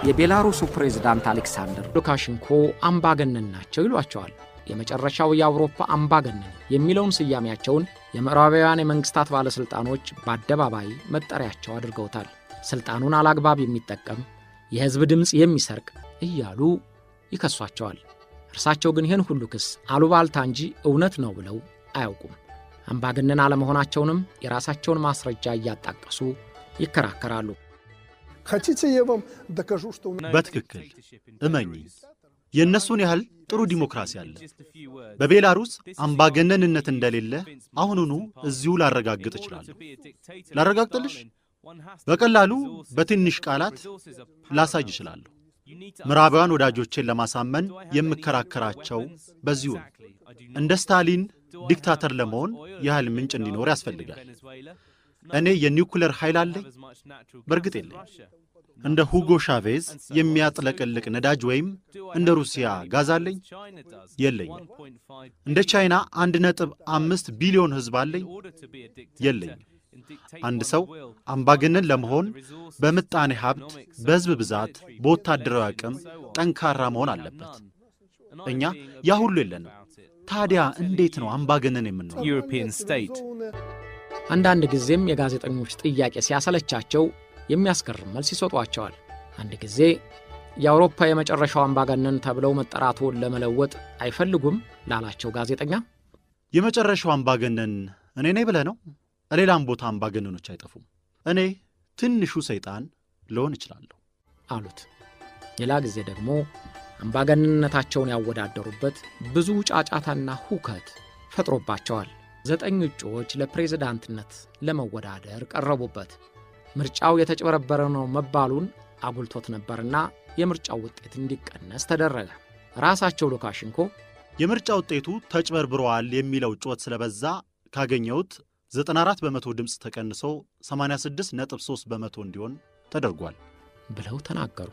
የቤላሩሱ ፕሬዝዳንት አሌክሳንደር ሉካሽንኮ አምባገነን ናቸው ይሏቸዋል። የመጨረሻው የአውሮፓ አምባገነን የሚለውን ስያሜያቸውን የምዕራባውያን የመንግሥታት ባለሥልጣኖች በአደባባይ መጠሪያቸው አድርገውታል። ሥልጣኑን አላግባብ የሚጠቀም፣ የሕዝብ ድምፅ የሚሰርቅ እያሉ ይከሷቸዋል። እርሳቸው ግን ይህን ሁሉ ክስ አሉባልታ እንጂ እውነት ነው ብለው አያውቁም። አምባገነን አለመሆናቸውንም የራሳቸውን ማስረጃ እያጣቀሱ ይከራከራሉ። Хотите, я вам докажу, что у нас በትክክል እመኚኝ፣ የእነሱን ያህል ጥሩ ዲሞክራሲ አለ። በቤላሩስ አምባገነንነት እንደሌለ አሁኑኑ እዚሁ ላረጋግጥ እችላለሁ። ላረጋግጥልሽ? በቀላሉ በትንሽ ቃላት ላሳይ እችላለሁ። ምዕራባውያን ወዳጆቼን ለማሳመን የምከራከራቸው በዚሁ ነው። እንደ ስታሊን ዲክታተር ለመሆን የኃይል ምንጭ እንዲኖር ያስፈልጋል። እኔ የኒውክለር ኃይል አለኝ? በእርግጥ የለኝም። እንደ ሁጎ ሻቬዝ የሚያጥለቀልቅ ነዳጅ ወይም እንደ ሩሲያ ጋዝ አለኝ? የለኝም። እንደ ቻይና 1.5 ቢሊዮን ሕዝብ አለኝ? የለኝም። አንድ ሰው አምባገነን ለመሆን በምጣኔ ሀብት፣ በሕዝብ ብዛት፣ በወታደራዊ አቅም ጠንካራ መሆን አለበት። እኛ ያ ሁሉ የለንም። ታዲያ እንዴት ነው አምባገነን የምንሆነው? European state. አንዳንድ ጊዜም የጋዜጠኞች ጥያቄ ሲያሰለቻቸው የሚያስገርም መልስ ይሰጧቸዋል። አንድ ጊዜ የአውሮፓ የመጨረሻው አምባገነን ተብለው መጠራትዎን ለመለወጥ አይፈልጉም ላላቸው ጋዜጠኛ የመጨረሻው አምባገነን እኔ ነኝ ብለህ ነው? ሌላም ቦታ አምባገነኖች አይጠፉም። እኔ ትንሹ ሰይጣን ልሆን እችላለሁ። አሉት። ሌላ ጊዜ ደግሞ አምባገነንነታቸውን ያወዳደሩበት ብዙ ጫጫታና ሁከት ፈጥሮባቸዋል። ዘጠኝ እጩዎች ለፕሬዝዳንትነት ለመወዳደር ቀረቡበት። ምርጫው የተጭበረበረ ነው መባሉን አጉልቶት ነበርና የምርጫው ውጤት እንዲቀነስ ተደረገ። ራሳቸው ሉካሽንኮ የምርጫ ውጤቱ ተጭበርብረዋል የሚለው ጩኸት ስለበዛ ካገኘሁት 94% ድምፅ ተቀንሶ 86.3% እንዲሆን ተደርጓል ብለው ተናገሩ።